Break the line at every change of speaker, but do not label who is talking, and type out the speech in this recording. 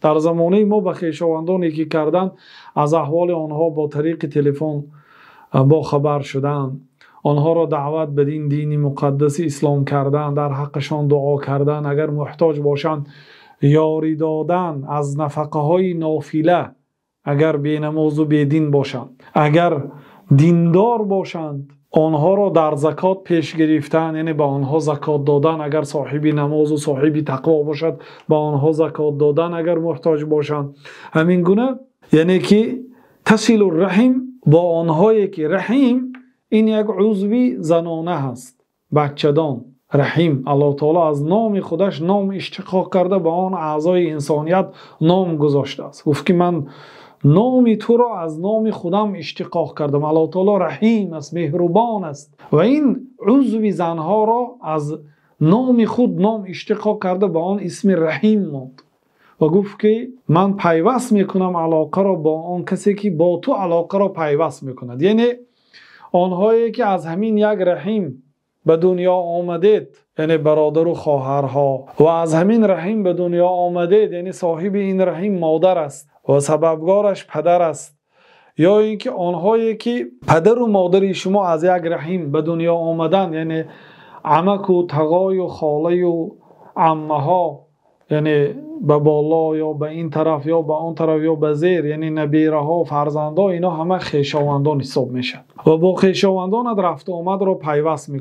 Дар замонаи мо ба хешовандон некӣ кардан, аз аҳволи онҳо бо тариқи телефон бохабар шудан, онҳоро даъват ба дини муқаддаси ислом кардан, дар ҳаққашон дуо кардан, агар муҳтоҷ бошанд ёрӣ додан аз нафақаҳои нофила, агар бенамоз ва бедин бошанд, агар диндор бошанд онҳоро дар закот пеш гирифтан, яъне ба онҳо закот додан, агар соҳиби намоз ва соҳиби тақво бошад ба онҳо закот додан агар муҳтоҷ бошанд. Ҳамин гуна яъне ки тасилур раҳм бо онҳое ки раҳм ин як узви занона аст, бачадон раҳм, Аллоҳи таъоло аз номи худаш ном иштиқоқ карда ба он аъзои инсоният ном гузоштааст. Гуфт ки ман номи туро аз номи худам иштиқоқ кардам. Аллоҳи таъоло раҳим аст, меҳрубон аст ва ин узви занҳоро аз номи худ ном иштиқоқ карда ба он исми раҳим монд ва гуфт ки ман пайваст мекунам алоқаро бо он касе ки бо ту алоқаро пайваст мекунад. Яъне онҳое ки аз ҳамин як раҳм ба дунё омадед, яъне бародар ва хоҳарҳо, ва аз ҳамин раҳм ба дунё омадед, яъне соҳиби ин раҳм модар аст ва сабабгораш падар аст, ё инки онҳое ки падар ва модари шумо аз як раҳм ба дунё омаданд, яъне амак ва тағой ва хола ва аммаҳо, яъне ба боло ё ба ин тараф ё ба он тараф ё ба зер, яъне набераҳо, фарзандҳо, инҳо ҳама хешовандон ҳисоб мешаванд ва бо хешовандонат рафту омадро пайваст мекунӣ.